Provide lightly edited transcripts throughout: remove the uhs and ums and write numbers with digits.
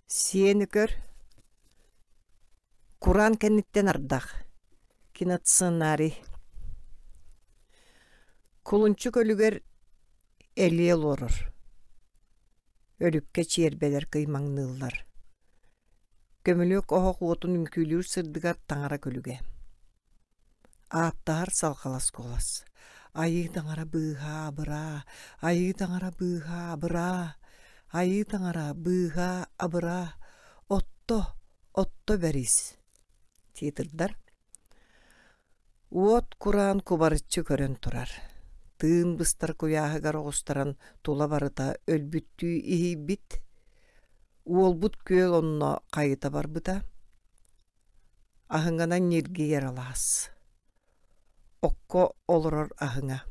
Сиэн көр, кураан кэнниттэн ардах, киносценарий. Кулунчук өлүгэр элиэ олорор, өлүккэ чиэрбэлэр кыймаҥныыллар. Көмүлүөк оһох уотун үҥкүүлүүр сырдыгар таҥара күлүгэ. Ааттаһар салҕалас куолас: «Айыы таҥара быыһаа абыраа, айыы таҥара быыһаа абыраа, айыы таҥара быыһаа абыраа, отто, отто бэрис» титрдар Уот кураан кубарыччы көрөн турар, тыын быстар куйааһыгар оҕустаран тула барыта өлбүттүү иһийбит, уолбут күөл онно хайыта барбыта, Аһыҥанан ньиргийэр алаас, окко олорор аһыҥа,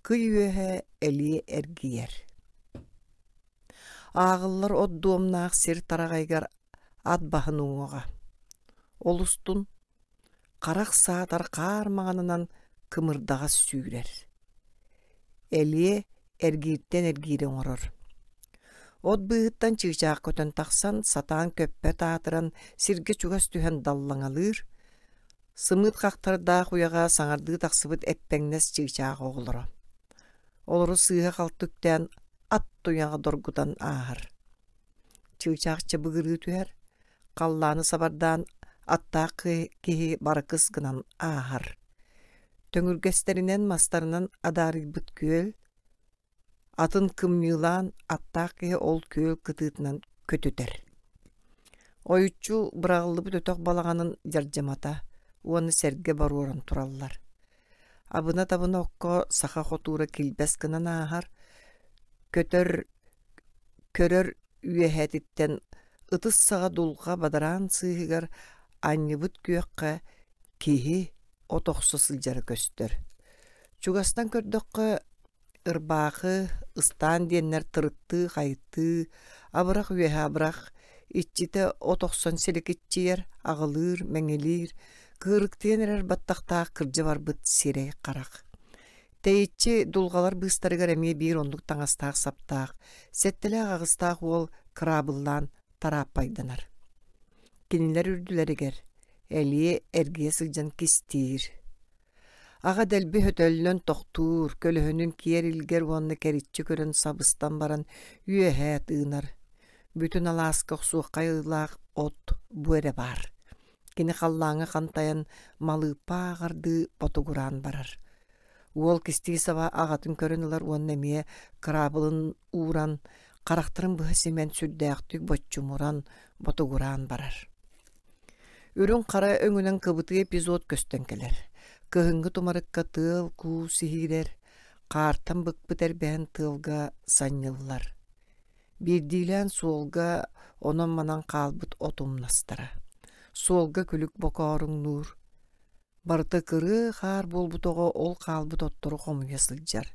кый үөһэ элиэ эргийэр. Ааҕыллар от дуомнаах сир тараҕайыгар ат баһын уҥуоҕа, ол устун харах саатар хаар маҥанынан кымырдаҕас сүүрэр. Элиэ эргииртэн эргиири оҥорор. От быыһыттан чыычаах көтөн тахсан, сатаан көппөт аатыран, сиргэ чугас түһэн даллаҥалыыр, сымыыт хахтардаах уйаҕа саҥардыы тахсыбыт эппэҥнэс чыычаах оҕолоро. Олору сыыһа-халты үктээн ат туйаҕа доргутан ааһар. Чыычаах чыбыгырыы түһэр, халлааны сабардаан аттаах киһи барыкыс гынан ааһар. Төҥүргэстэринэн мастарынан адаарыйбыт күөл, атын кымньыылаан аттаах киһи ол күөл кытыытынан көтүтэр. Ойуччу быраҕыллыбыт өтөх балаҕанын дьардьамата уонна сэргэ боруоран тураллар. Абына-табына окко саха хотуура килбэс гынан ааһар, көтөр көрөр үөһэтиттэн ытыс саҕа дулҕа бадараан сыыһыгар анньыбыт күөххэ киһи от охсо сылдьара көстөр. Чугастан көрдөххө, ырбаахы, ыстаан диэннэр тырыттыы-хайыттыы, абырах үөһэ абырах, иччитэ от охсон силикиччийэр, аҕылыыр, мэҥилиир, кыырыктыйан эрэр баттахтаах кырдьа барбыт сирэй-харах. Тэйиччи дулҕалар быыстарыгар эмиэ биир оннук таҥастаах-саптаах, сэттэлээх-аҕыстаах уол кыраабыллаан тарааппайданар. Кинилэр үрдүлэригэр элиэ эргийэ сылдьан кистиир. Аҕа дэлби хөтөллөн тохтуур, көлөһүнүн киэр илгэр уонна кэриччи көрөн сабыстан баран үөһээ тыынар. Бүтүн алааска охсуохха айылаах от бу эрэ баар. Кини халлааҥҥа хантайан малыыппа ааҕардыы ботугураан барар. Уол кистии саба аҕатын көрөн ылар уонна эмиэ кыраабылын ууран, харахтарын быһа симэн сүрдээхтик боччумуран, ботугураан барар. Үрүҥ-хара өҥүнэн кыбытыы эпизод көстөн кэлэр. Кыһыҥҥы тумарыкка тыал-куус иһиирэр, хаартан быкпыт эрбэһин тыалга санньыллар. Биирдиилээн суолга онон-манан хаалбыт от умнастара. Суолга күлүк бокооруҥнуур. Барыта кырыы хаар буолбут оҕо ол хаалбыт оттору хомуйа сылдьар.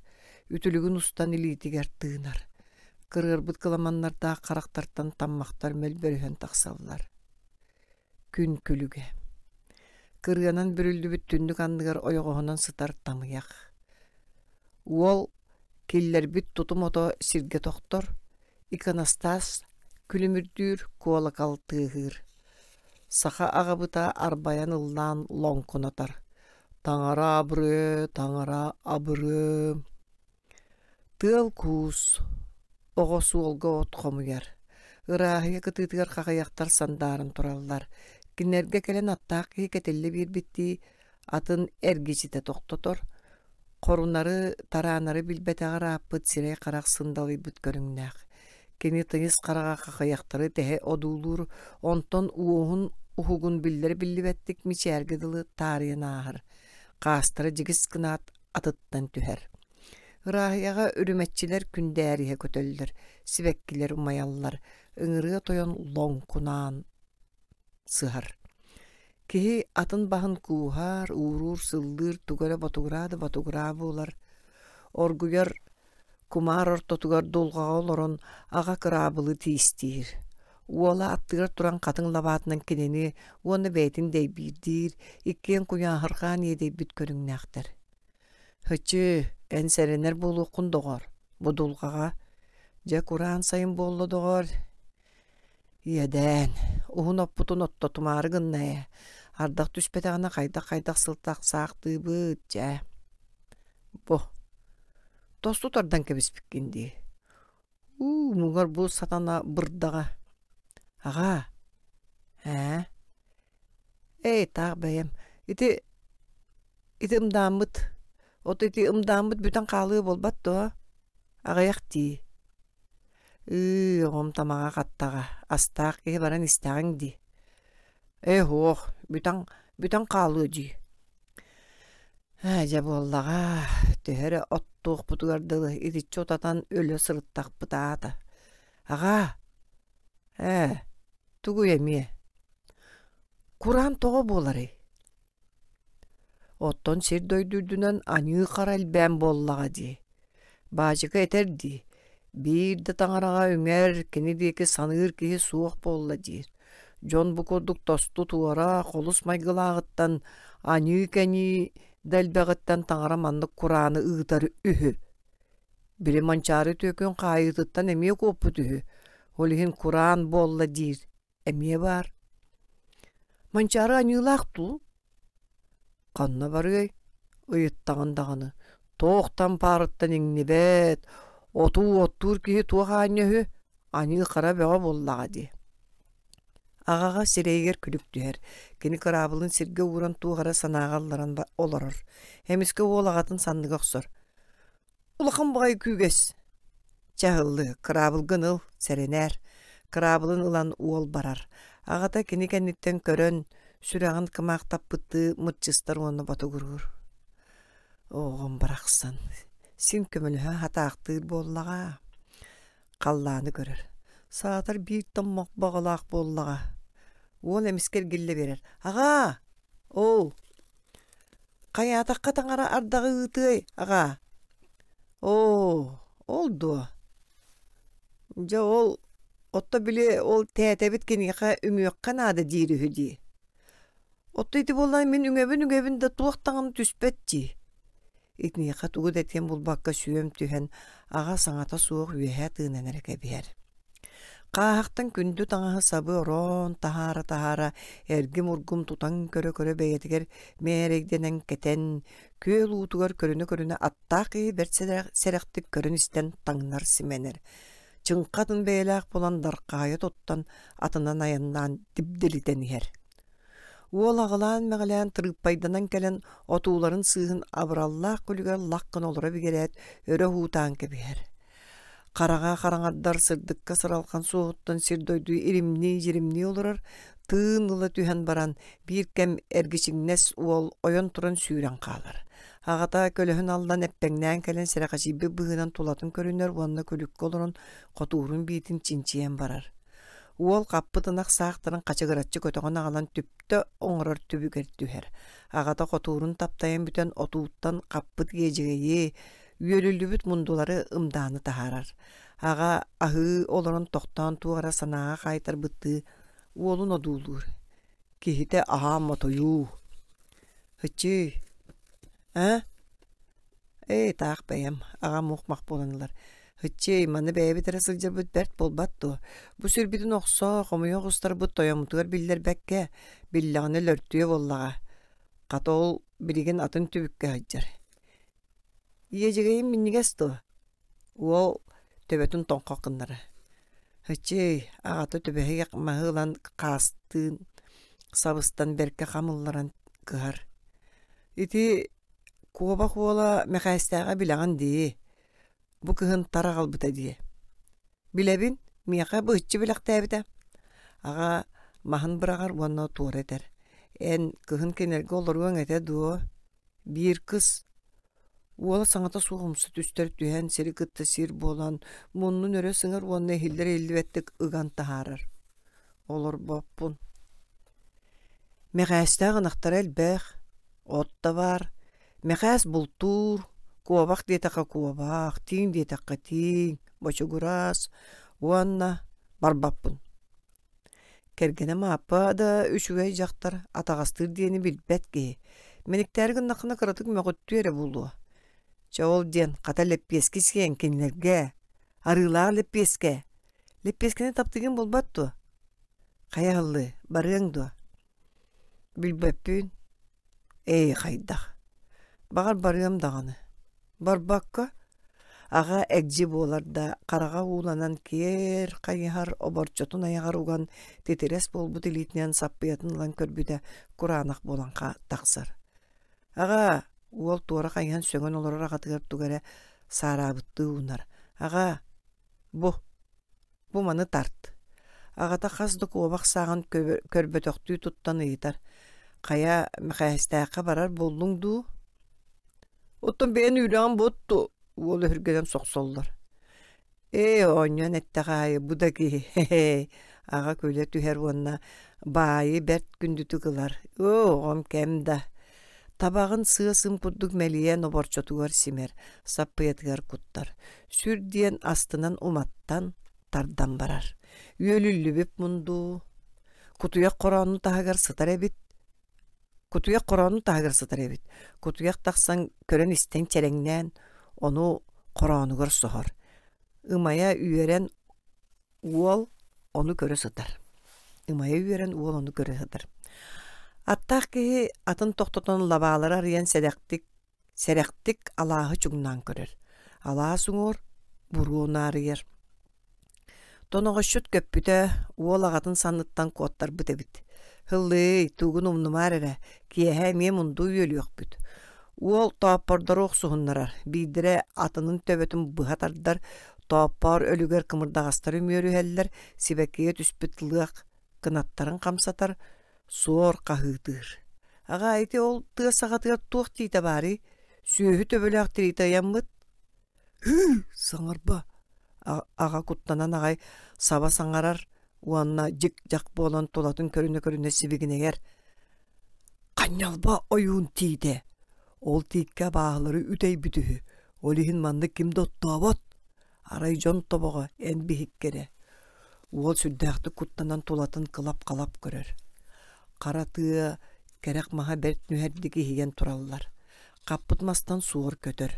Үтүлүгүн устан илиитигэр тыынар. Кырыарбыт кыламаннардаах харахтартан таммахтар мөлбөрүһэн тахсаллар. Күн күлүгэ. Кырыанан бүрүллүбүт түннүк анныгар ойоҕоһунан сытар тамыйах. Уол киллэрбит тутум ото сиргэ тохтор, иконостас күлүмүрдүүр, куолакал тыаһыыр. Саха аҕабыта арбайан ыллаан лоҥкунатар: «Таҥара абырыа, таҥара абырыа» Тыал-куус, оҕо суолга от хомуйар, ырааһыйа кытыытыгар хахыйахтар сандааран тураллар, кинилэргэ кэлэн аттаах киһи кэтиллэ биэрбиттии атын эргичитэ тохтотор, хорунары, тараанары билбэтэҕэр ааппыт сирэй-харах сындалыйбыт көрүҥнээх. Кини тыйыс хараҕа хахыйахтары тэһэ одуулуур, онтон уоһун уһугун биллэр-биллибэттик мичээргэ дылы таарыйан ааһар, хаастара дьигис гынаат атыттан түһэр. Ырааһыйаҕа үрүмэччилэр күндээриһэ көтөллөр, сибэккилэр умайаллар, ыҥырыа тойон лоҥкунаан сыһар. Киһи атын баһын кууһар, ууруур, сыллыыр, тугу эрэ ботугураа да ботугураа буолар. Оргуйар кумаар ортотугар дулҕаҕа олорон аҕа кыраабылы тиистиир. Уола аттыгар туран хатыҥ лабаатынан кинини уонна бэйэтин дэйбиирдиир, иккиэн куйааһырҕаан иэдэйбит көрүҥнээхтэр. Һыччыы, эн сэрэнэр буолуоххун, доҕоор, бу дулҕаҕа. Дьэ, кураан сайын буолла, доҕоор. Иэдээн, уһун оппутун оттотумаары гынна ээ, ардах түспэтэҕинэ хайдах-хайдах сылтах саахтыыбыт дьэ. Бу, тосту тардан кэбиспиккин дии. Уу, муҥар бу сатана бырдаҕа. Аҕаа, ээ, эй, таах бэйэм, ити ити ымдааммыт, от ити ымдааммыт бүтэн хаалыа буолбат дуо? Аҕыйах дии. Ыы, оҕом тамаҕа хаттаҕа, астаах киһи баран истэҕиҥ дии. Ээ, һуох, бүтэн бүтэн хаалыа дии. Ээ, дьэ буоллаҕа, төһө эрэ оттуохпутугар дылы итиччэ утатан өлө сырыттахпыт аата. Аҕаа, ээ, тугуй эмиэ? Кураан тоҕо буоларый? Оттон сир-дойду үрдүнэн аньыы-хара элбээн буоллаҕа дии. Баачыка этэр дии, биир да таҥараҕа үҥэр, кини диэки саныыр киһи суох буолла диир. Дьон бу курдук тосту туора, холус майгылааҕыттан, аньыы-кэнии да элбэҕиттэн таҥара маннык курааны ыытар үһү. Били Манчаары түөкүн хаайыытыттан эмиэ куоппут үһү, ол иһин кураан буолла диир эмиэ баар. Манчаары аньыылаах дуу? Ханна барыай? Ыйыттаҕын даҕаны, туох тампаарыттан иҥнибэт, отуу оттуур киһи туох аанньа үһү, аньыы-хара бөҕө буоллаҕа дии. Аҕаҕа сирэйигэр күлүк түһэр, кини кыраабылын сиргэ ууран туох эрэ санааҕа ылларан олорор. Эмискэ уол аҕатын санныга охсор. Улахан баҕайы күүгэс Чэ ыһыллыы, кыраабылгын ыл, сэрэнээр. Кыраабылын ылан уол барар. Аҕата кини кэнниттэн көрөн, сүрэҕин кымаахтаппыттыы мырчыстар уонна ботугуруур. Оҕом барахсан, син көмөлөһө сатаахтыыр буоллаҕа. Халлааны көрөр. Саатар биир томмох баҕалаах буоллаҕа. Уол эмискэ эргиллэ биэрэр. Аҕаа! Оо, Хайаатахха таҥара ардаҕы ыытыай, аҕаа? Оо, ол дуо? Дьэ ол, отто били ол тээтэбит киниэхэ үҥүөххэ наада диир үһү дии. Отто ити буоллар мин үҥэбин-үҥэбин да туох даҕаны түспэт дии. Итиниэхэ тугу да этиэн булбакка сүөм түһэн, аҕа саҥата суох үөһэ тыынан эрэ кэбиһэр. Хааһахтан күндү таҥаһы сабы ороон таһаара-таһаара эргим-ургум тутан көрө-көрө бэйэтигэр мээрэйдэнэн кэтэн, күөл уутугар көрүнэ-көрүнэ аттаах киһи бэрт сэрэхтик көрөн-истэн таҥнар симэнэр. Чыҥха атын бэйэлээх буолан дархаайа туттан атынан айаннаан дибдилитэн иһэр. Уол аҕылаан-мэҕилээн тырыыппайданан кэлэн отууларын сыыһын абыраллаах күлүгэр лах гына олоро бигэрээт өрө уһуутаан кэбиһэр. Хараҕа хараҥардар сырдыкка сыралҕан суоһуттан сир-дойду иримнии-дьиримнии олорор, тыын ыла түһэн баран, биир кэм эргичиҥнэс уол ойон туран сүүрэн хаалар. Аҕата көлөһүн аллан эппэҥнээн кэлэн сэрэхэчийбит быһыынан тулатын көрүнэр уонна күлүккэ олорон хотуурун биитин чинчийэн барар. Уол хаппыт ынах саахтарын хачыгыраччы көтөҕөн аҕалан түптэ оҥорор түбүгэр түһэр. Аҕата хотуурун таптайан бүтэн отууттан хаппыт иэдьэгэйи, үөлүллүбүт мундулары ымдааны таһаарар. Аҕа аһыы олорон тохтоон туох эрэ санааҕа хаайтарбыттыы уолун одуулуур. Киһитэ аһаан мотуйуу. Һыччыы, ээ? Ээ, таах бэйэм, аҕам мух-мах буолан ылар. Һыччыый, маны бэйэбит эрэ сылдьарбыт бэрт буолбат дуо? Бу сүрбүтүн охсо, хомуйа оҕустарбыт тойоммутугар биллэрбэккэ, биллэҕинэ өлөртүө буоллаҕа. Хата ол билигин атын түбүккэ сылдьар. Иэдьэгэйим минньигэс дуо? Уол төбөтүн тоҥхох гыннара. Һыччыый, аҕата түбэһиэх маһы ылан хаастыын сабыстан бэркэ хам ылларан кыһар. Ити куобах уола Мэхээстээҕи билэҕин дии, бу кыһын тар аҕалбыта дии. Билэбин, миэхэ быһыччы бэлэхтээбитэ. Аҕа маһын быраҕар уонна туора этэр: «Эн кыһын кинилэргэ олоруоҥ этэ дуо?» Биир кыс уола саҥата суох умса түстэр түһэн сири кытта сир буолан муннун өрө сыҥар уонна иһиллэр-иһиллибэттик ыган таһаарар. Олорбоппун. Мэхээстээх ынахтара элбэх, от да баар. Мэхээс бултуур, куобах диэтэххэ куобах, тииҥ диэтэххэ тииҥ, бочугурас уонна барбаппын. Кэргэнэ Мааппа да үчүгэй дьахтар, атаҕастыыр диэни билбэт киһи. Мэниктээри гыннаххына кыратык мөҕүттүө эрэ буолуо. Чэ ол диэн, хата лэппиэскэ сиэн кинилэргэ, арыылаах лэппиэскэ. Лэппиэскэни таптыгын буолбат дуо? Хайа аһыллыы, барыаҥ дуо? Билбэппин. Ээ, хайдах? Баҕар барыам даҕаны. Барбакка, аҕа эгдьи буолар да, хараҕа ууланан киэр хайыһар оборчотун айаҕар уган титирэс буолбут илиитинэн саппыйатын ылан көрбүтэ кураанах буолан тахсар. Аҕаа, уол туора хайыһан сөҥөн олорор аҕатыгар тугу эрэ саараабыттыы уунар. Аҕаа, бу, бу маны тарт. Аҕата хас да куобах сааҕын көрбөтөхтүү туттан ыйытар: «Хайа, Мэхээстээххэ барар буоллуҥ дуу?» «Оттон бэйэн үүрэҕин буотту», уол өһүргэнэн сохсоллор. Ээ, оонньоон эттэх аайы бу да киһи, аҕа күлэ түһэр уонна баайы бэрт күндүтүк ылар. Оо, оҕом кэм да. Табаҕын сыа-сым курдук мэлийэн оборчотугар симэр, саппыйатыгар куттар. Сүр диэн астынан уматтан, тардан барар. Үөлүллүбүт мунду. Кутуйах хороонун таһыгар сытар эбит. Кутуйах хороонун таһыгар сытар эбит. Кутуйах тахсан көрөн-истэн чэрэҥнээн, ону хороонугар соһор. Ымайа үөрэн уол ону көрө сытар. Ымайа үөрэн уол ону көрө сытар. Аттаах киһи атын тохтотон лабаалары арыйан сэдэхтик Сэрэхтик алааһы чуҥнаан көрөр, алаас уҥуор буруо унаарыйар. Тоноҕосчут көппүтэ, уол аҕатын санныттан куоттарбыт эбит. Һыллыый, тугун умнумаар эрэ, киэһэ эмиэ мунду үөлүөхпүт. Уол тооппордору охсуһуннарар, биирдэрэ атынын төбөтүн быһа тардар, тооппоор өлүгэр кымырдаҕастары үмүөрүһэллэр, сибэккигэ түспүт лыах кынаттарын хамсатар, суор хаһыытыыр. Аҕаа, ити ол тыа саҕатыгар туох тиитэ баарый? Сүөһү төбөлөөх тириитэ ыйаммыт. Һыы, саҥарба! Аҕа куттанан аҕай саба саҥарар уонна дьик-дьах буолан тулатын көрүнэ-көрүнэ сибигинэйэр. Ханньалба ойуун тиитэ! Ол тииккэ абааһылары үтэйбит үһү. Ол иһин маннык ким да оттообот. Арай дьон тобоҕо эн биһиккэрэ. Уол сүрдээхтик куттанан тулатын кылап-халап көрөр. Хара тыа кэрэх маһа бэрт нүһэрдик иһийэн тураллар. Хаппыт мастан суор көтөр.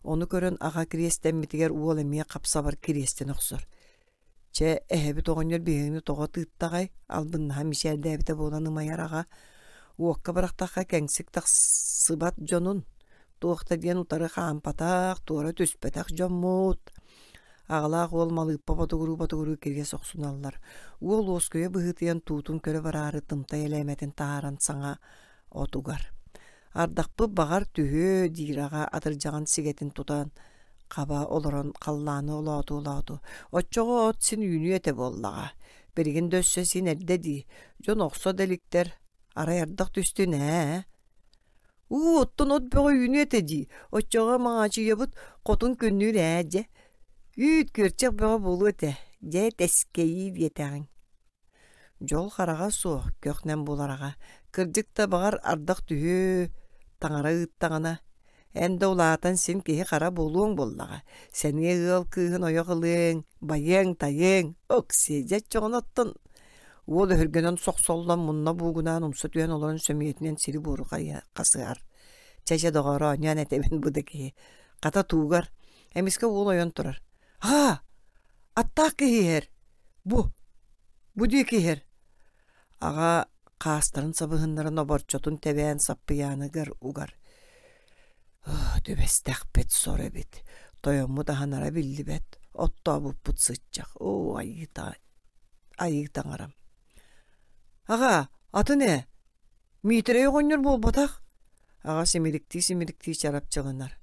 Ону көрөн аҕа кириэстэммитигэр уол эмиэ хапсабар кириэстэнэ охсор. Чэ, эһэбит оҕонньор биһигини тоҕо тыыттаҕай, албыннаһан мичээрдээбитэ буолан ымайар аҕа, уокка бырахтахха кэҥсик тахсыбат дьонун, туох да диэн утары хаампатах, туора түспэтэх дьоммут. Аҕалаах уол малыыппа ботугуруу-ботугуруу кириэс охсуналлар. Уол уоскуйа быһыытыйан туутун көрө бараары тымтай элээмэтин таһааран саҥа отугар. Ардахпыт баҕар түһүө диир аҕа атырдьаҕын сигэтин тутан хаба олорон халлааны олооту-олооту. Оччоҕо от син үүнүө этэ буоллаҕа. Билигин да өссө син эрдэ дии. Дьон охсо да иликтэр. Арай ардах түстүн ээ. Уу, оттон от бөҕө үүнүө этэ дии. Оччоҕо Маҥаачыйабыт хотун күннүүр ээ дьэ. Үүт күөрчэх бөҕө буолуо этэ. Дьэ, тэскэйии диэтэҕиҥ. Дьол хараҕа суох, көх-нэм буолар аҕа. Кырдьык да баҕар ардах түһүө, таҥара ыыттаҕына. Эн да улаатан син киһи-хара буолуоҥ буоллаҕа. Сэниэ ыал кыыһын ойох ылыаҥ, байыаҥ-тайыаҥ. Окси, дьэ оччоҕуна оттон уол өһүргэнэн сохсоллон мунна буугунаан умса түһэн олорон сөмүйэтинэн сири-буору хасыһар. Чэ-чэ доҕоор, оонньоон этэбин бу да киһи. Хата туугар. Эмискэ уол ойон турар. Аа, аттаах киһи иһэр. Бу, бу диэки иһэр. Аҕа хаастарын сабыһыннаран оборчотун тэбээн саппыйааныгар угар. Түбэстэхпит сор эбит. Тойоммут аһынара биллибэт. Оттообуппут сыччах. Оо, айыы, айыы таҥарам. Аҕаа, атын ээ. Миитэрэй оҕонньор буолбатах. Аҕа симириктии-симириктии чарапчыланар.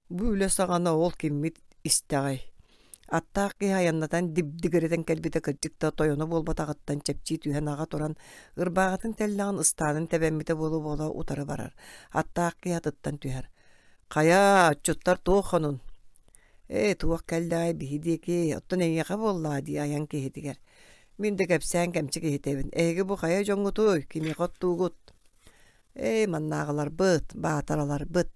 Бу үлэ саҕана ол киммит истэҕэй? Аттаах киһи айаннатан дибдигирэтэн кэлбитэ кырдьык да тойоно буолбатаҕыттан чэпчии түһэн аҕа туран ырбааҕытын тэллэҕин ыстаанын тэбэммитэ буола-буола утары барар. Аттаах киһи атыттан түһэр. Хайа, отчуттар туох хонун? Ээ, туох кэллэҕэй биһи диэки, оттон эйиэхэ буоллаа дии айан киһитигэр. Мин да кэпсээн кэмчи киһитэбин. Эһиги бу хайа дьоҥҥутуй, кимиэхэ оттуугут? Ээ, маннааҕыларбыт, баатараларбыт,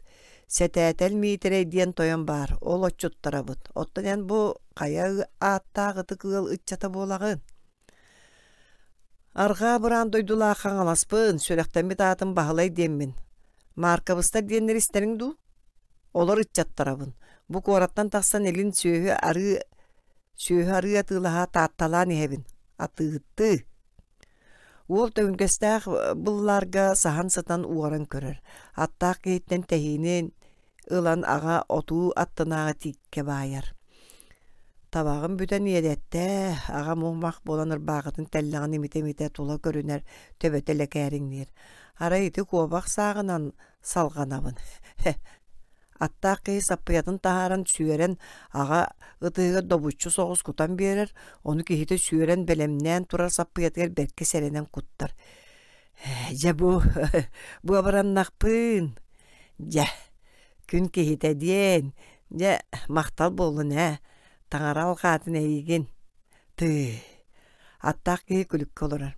Сэтээтэл Миитэрэй диэн тойон баар, ол отчуттарабыт. Оттон эн бу хайа ааттаах ытык ыал ыччата буолаҕын? Арҕаа быраан дойдулаах Хаҥаласпын, сүрэхтэммит аатым Баһылай диэммин. Мааркабыстар диэннэри истэриҥ дуу? Олор ыччаттарабын. Бу куораттан тахсан илин сүөһү арыы сүөһү арыы атыылаһа Таатталаан иһэбин. Атыыһыттыы. Уол төҥүргэстээх быллаарга саһан сытан уоран көрөр. Аттаах киһиттэн тэһиинин ылан аҕа отуу аттынааҕы тииккэ баайар. Табаҕым бүтэн иэдэттэ, аҕам муҥмах буолан ырбаахытын тэллэҕин имитэ-имитэ тула көрүнэр, төбөтө лэкээриҥниир. Арай ити куобах сааҕынан салҕанабын. Аттаах киһи саппыйатын таһааран сүөрэн аҕа ытыһыгар добуччу соҕус кутан биэрэр, ону киһитэ сүөрэн бэлэмнээн турар саппыйатыгар бэркэ сэрэнэн куттар. Дьэ бу буобараннахпыын, дьэ күн киһитэ диэн, дьэ махтал буоллун ээ, таҥара алҕаатын эйигин, тыы Аттаах киһи күлүккэ олорор.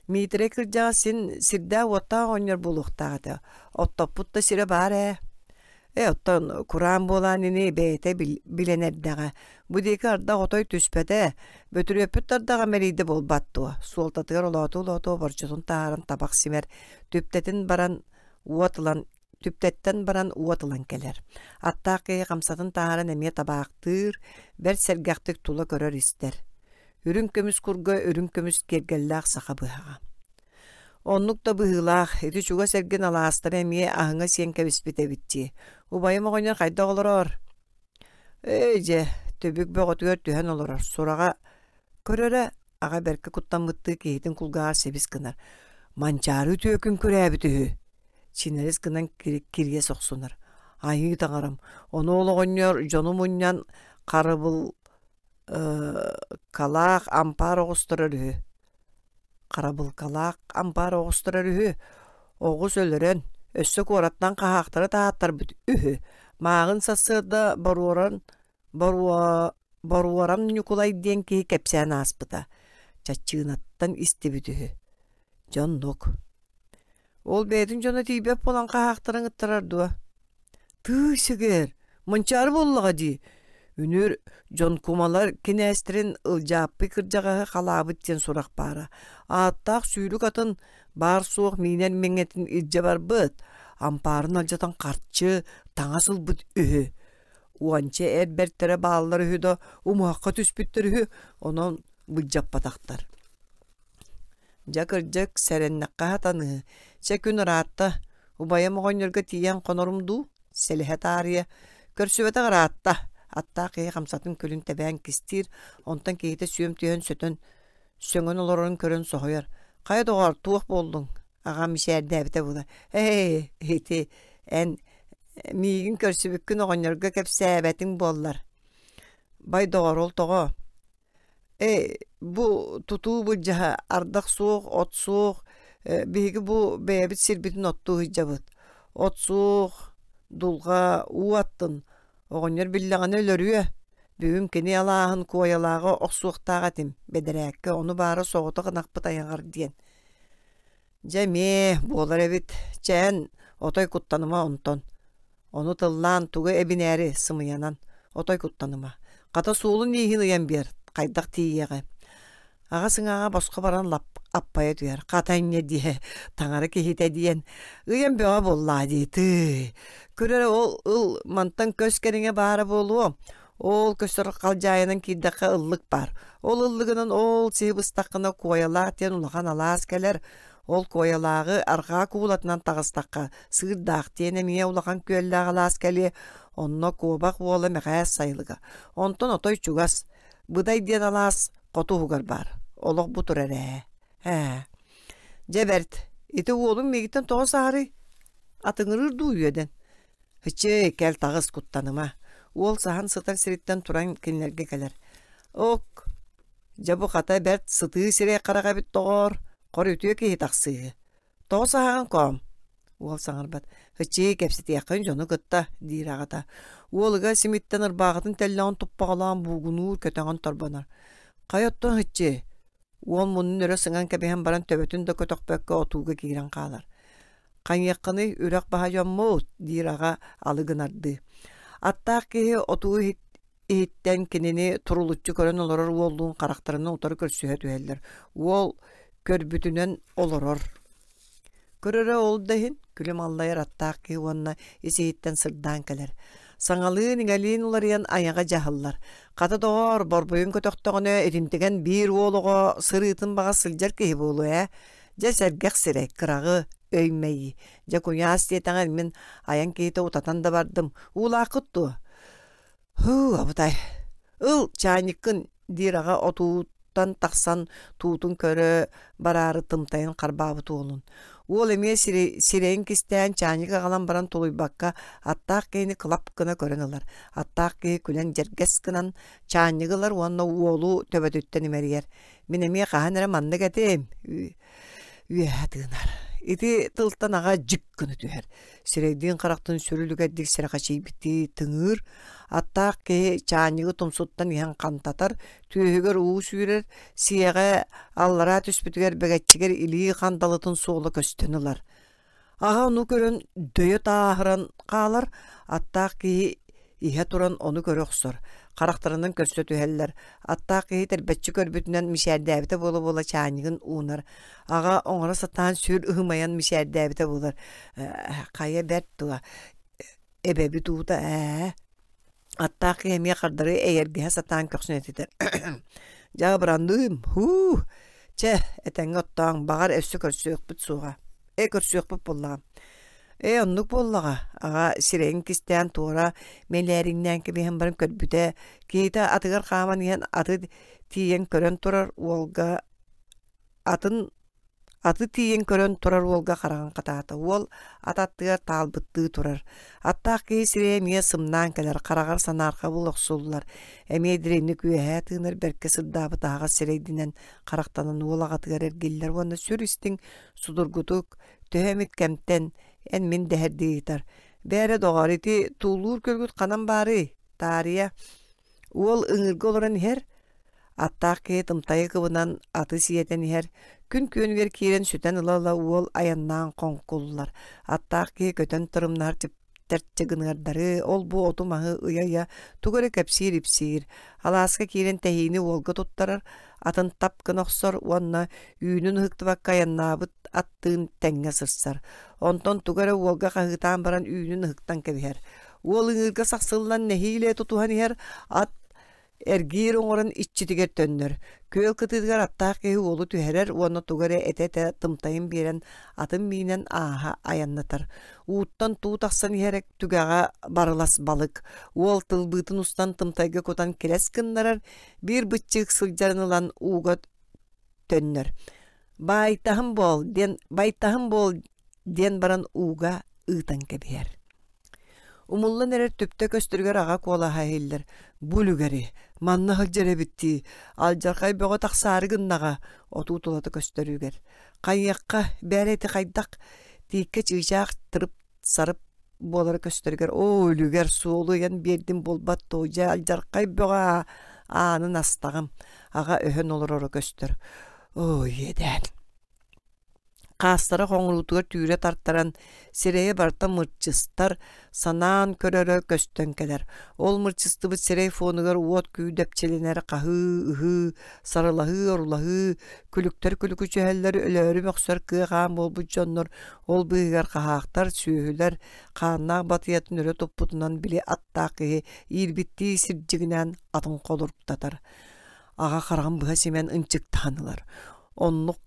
Миитэрэй кырдьаҕас син сирдээх-уоттаах оҕонньор буолуохтаах этэ. Оттоппут да сирэ баар ээ. Ээ, оттон кураан буолаан ини бэйэтэ билэн эрдэҕэ. Бу диэки ардах отой түспэтэ. Бөтүрүөппүт тардаҕа мэлийдэ буолбат дуо? Суолтатыгар олоотуу-олоотуу оборчотун таһааран табах симэр, түптэтин баран уот ылан түптэттэн баран уот ылан кэлэр. Аттаах киһи хамсатын таһааран эмиэ табаахтыыр, бэрт сэргэхтик тула көрөр-истэр. Үрүҥ көмүс курга үрүҥ көмүс киэргэллээх саха быһаҕа. Оннук да быһыылаах, ити чугас эргин алаастары эмиэ аһыҥа сиэн кэбиспит эбит дии. Убайым оҕонньор хайдах олорор? Эй дьэ, түбүк бөҕөтүгэр түһэн олорор. Сураҕа көрөрө, аҕа бэркэ куттаммыттыы киһитин кулгааҕар сибис гынар. Манчаары үтүөкүн күрээбит үһү. Чинэрис гынан кириэс охсунар. Айыы таҥарам, ону ол оҕонньор дьону мунньан харабыл калаах ампаар оҕустарар үһү харабылкалаах ампаар оҕустарар үһү оҕус өлөрөн өссө куораттан хаһаахтары таһааттарбыт үһү мааҕын сарсыарда боруоран боруоран Ньукулай диэн киһи кэпсээн ааспыта чаччыынаттан истибит үһү дьэ оннук Ол бэйэтин дьоно тиийбэт буолан хаһаахтарын ыттарар дуо? Тыый сигэр, Манчаары буоллаҕа дии. Үнүр дьон кумалар кинээстэрин Ылдьааппый кырдьаҕаһы халаабыт диэн сурах баара. Ааттаах сүүрүк атын баар-суох миинэр миҥэтин илдьэ барбыт, ампаарын алдьатан харчы, таҥас ылбыт үһү. Уонча эр бэртэрэ бааллар үһү да умуһахха түспүттэр үһү, онон былдьаппатахтар. Дьэ, кырдьык, сэрэннэххэ сатаныһы. Чэ, күн ыраатта, убайым оҕонньорго тиийэн хонорум дуу, сэлэһэ таарыйа. Көрсүбэтэх ыраатта, аттаах киһи хамсатын күлүн тэбээн кистиир, онтон киһитэ сүөм түһэн сөтөн, сөҥөн олорорун көрөн соһуйар. Хайа доҕоор, туох буоллуҥ? Аҕам мичээрдээбитэ буола. Ээ, ити эн миигин көрсүбүккүн оҕонньорго кэпсээбэтиҥ буоллар. Бай доҕор, ол тоҕо? Ээ, бу тутуу былдьаһа ардах суох, от суох, биһиги бу бэйэбит сирбитин оттуу сылдьабыт. От суох, дулҕа, уу аттын, оҕонньор биллэҕинэ өлөрүө. Бүгүн кини алааһын куойалааҕы охсуохтаах этим, бэдэрээккэ ону баара соҕотох ынахпыт айаҕар диэн. Дьэ эмиэ буолар эбит, чээн, отой куттаныма онтон. Ону тыллаан тугу эбинээри сымыйанан, отой куттаныма. Хата суолун-ииһин ыйан биэр, хайдах тиийиэҕи. Аҕа сыҥааҕа босхо баран лап аппайа түһэр. Хата инньэ диэ, таҥара киһитэ диэн, ыйан бөҕө буоллаа дии, тыый. Көрөр ол ыл мантан көс кэриҥэ баара буолуо. Ол көстөр халдьаайынан киирдэххэ ыллык баар. Ол ыллыгынан ол сиһи быстаххына Куойалаах диэн улахан алаас кэлэр. Ол Куойалааҕы арҕаа куулатынан таҕыстахха Сыырдаах диэн эмиэ улахан күөллээх алаас кэлиэ. Онно Куобах уола Мэхээс сайылыга. Онтон отой чугас Быдай диэн алаас хоту уһугар баар. Олох бу турар ээ. Ээ. Дьэ бэрт. Ити уолуҥ миигиттэн тоҕо саһарый? Атыҥырыыр дуу үөдэн? Ыччыы, кэл таҕыс, куттаныма. Уол саһан сытар сириттэн туран кинилэргэ кэлэр. Ок, дьэ бу хата бэрт сытыы сирэй харах эбит доҕоор, хор үтүө киһи тахсыыһы. Тоҕо саһаҕын коом? Уол саҥарбат. Ыччыы, кэпсэтиэххин дьону кытта, диир аҕата. Уол ыга симиттэн ырбааҕытын тэллэҕин туппаҕалаан буугунуур, көтөҕөн торбонор. Хайа оттон ыччыы? Уол муннун өрө сыҥан кэбиһэн баран төбөтүн да көтөхпөккө отууга киирэн хаалар. Хайыаххыный, үрэх баһа дьоммут, диир аҕа алы гынардыы. Аттаах киһи отуу иһиттэн кинини турулуччу көрөн олорор уоллуун харахтарынан утары көрсүһэ түһэллэр. Уол көрбүтүнэн олорор. Көрөрө ол да иһин, күлүм аллайар аттаах киһи уонна ис-иһиттэн сырдаан кэлэр. Саҥалыын-иҥэлиин уларыйан айаҕа дьаһаллар. Хата доҕоор, борбуйун көтөхтөҕүнэ итинтигэн биир уол оҕо сырыытын баҕас сылдьар киһи буолуо ээ. Дьэ сэргэх сирэй, кыраҕы, өй мэйии. Дьэ куйаас диэтэҕин мин айан киһитэ утатан да бардым. Уулааххыт дуо? Һуу, абытай. Ыл, чаанньыккын, диир аҕа отууттан тахсан туутун көрө бараары тымтайын харбаабыт уолун. Уол эмиэ сирэйин кистээн чаанньык аҕалан баран тулуйбакка аттаах киһини кылап гына көрөн ылар. Аттаах киһи күлэн дьэргэс гынан чаанньыгы ылар уонна уолу төбөтүттэн имэрийэр. Мин эмиэ хаһан эрэ маннык этим үөһэ тыынар. Ити тылтан аҕа дьик гына түһэр. Сирэйдиин харахтын сүрүлүгэрдик сэрэхэчийбиттии тыҥыыр. Аттаах киһи чаанньыгы тумсуттан иһэн хантатар, түөһүгэр уу сүүрэр, сиэҕэ аллараа түспүтүгэр бэгэччигэр илии хандалытын суола көстөн ылар. Аҕа ону көрөн дөйө тааһыран хаалар, аттаах киһи иһэ туран ону көрө охсор, харахтарынан көрсө түһэллэр. Аттаах киһи тэрбэччи көрбүтүнэн мичээрдээбитэ буола-буола чаанньыгын уунар. Аҕа оҥоро сатаан сүр ыһымайан мичээрдээбитэ буолар: «Хайа бэрт дуо, эбэбит уута ээ» Аттаах киһи эмиэ хардары эйэргэһэ сатаан көхсүн этитэр: «Дьаабыранныым, һуу, чэ, этэҥҥэ оттооҥ, баҕар өссө көрсүөхпүт суоҕа, ээ көрсүөхпүт буоллаҕа». «Ээ, оннук буоллаҕа», аҕа сирэйин кистээн туора мэлээриҥнээн кэбиһэн баран көрбүтэ, киһитэ атыгар хааман иһэн аты тиийэн көрөн турар уолга атын Аты тиийэн көрөн турар уолга хараҕын хатаата. Уол ат аттыгар таалбыттыы турар. Аттаах киһи сирэйэ эмиэ сымнаан кэлэр, хараҕар санаарҕабыл охсуллар. Эмиэ дириҥник үөһээ тыынар бэркэ сырдаабыт аһаҕас сирэйдинэн харахтанан уол аҕатыгар эргиллэр уонна сүр истиҥ судургутук, төһө эмит кэмтэн эн-мин дэһэрдии ыйытар: «Бээрэ, доҕоор, ити туулуур күөлгүт ханан баарый? Таарыйа Уол ыҥыырга олорон иһэр, аттаах киһи тымтайы кыбынан аты сиэтэн иһэр, күн күөнүгэр киирэн сүтэн ыла-ыла уол айаннаан хоҥкуллар. Аттаах киһи көтөн тырымнаһар чыгыныардары, ол-бу оту-маһы ыйа-ыйа тугу эрэ кэпсиир-ипсиир. Алааска киирэн тэһиини уолга туттарар, атын тап гына охсор уонна үүнүн ыһыктыбакка айаннаабыт аттыын тэҥҥэ сырсар. Онтон тугу эрэ уолга хаһыытаан баран үүнүн ыһыктан кэбиһэр. Уол ыҥыырга сахсыллан нэһиилэ тутуһан иһэр ат эргиир оҥорон иччитигэр төннөр. Күөл кытыытыгар аттаах киһи уолу түһэрэр уонна тугу эрэ этэ-этэ тымтайын биэрэн атын миинэн ааһа айаннатар. Ууттан туу тахсан иһэр түгэҕэ барылас балык. Уол тылбыытын устан тымтайга кутан килэс гыннарар, биир быччыык сылдьарын ылан ууга төннөр. «Баайтаһым буол» диэн «Байтаһым буол» диэн баран ууга ыытан кэбиһэр. Умуллан эрэр түптэ көстөрүгэр аҕа куолаһа иһиллэр: «Бу үлүгэри, манна сылдьар эбит дии, алдьархай бөҕө тахсаары гыннаҕа» отуу тулата көстөрүгэр. «Хайыахха, бээрэ ити хайдах?» Тииккэ чыычаах тырып-сарып буолара көстөрүгэр «Оо, үлүгэр, суолу ыйан биэрдим буолбат дуо, дьэ алдьархай бөҕө аанын астаҕым» аҕа өһөн олороро көстөр. «Оо, иэдээн» Хаастара хоҥоруутугар түүрэ тартаран, сирэйэ барыта мырчыстар, санаан көрөрө көстөн кэлэр. Ол мырчыстыбыт сирэй фонугар уот күүдэпчилэнэр хаһыы-ыһыы, сарылаһыы-орулаһыы, күлүктэр күлүкүчүһэллэр, өлөөрү мөхсөр кыа-хаан буолбут дьоннор, ол быыһыгар хаһаахтар, сүөһүлэр хааннаах батыйатын өрө туппутунан били аттаах киһи иирбиттии сирдьигинээн атын холоруктатар. Аҕа хараҕын быһа симэн ынчыктаан ылар. Оннук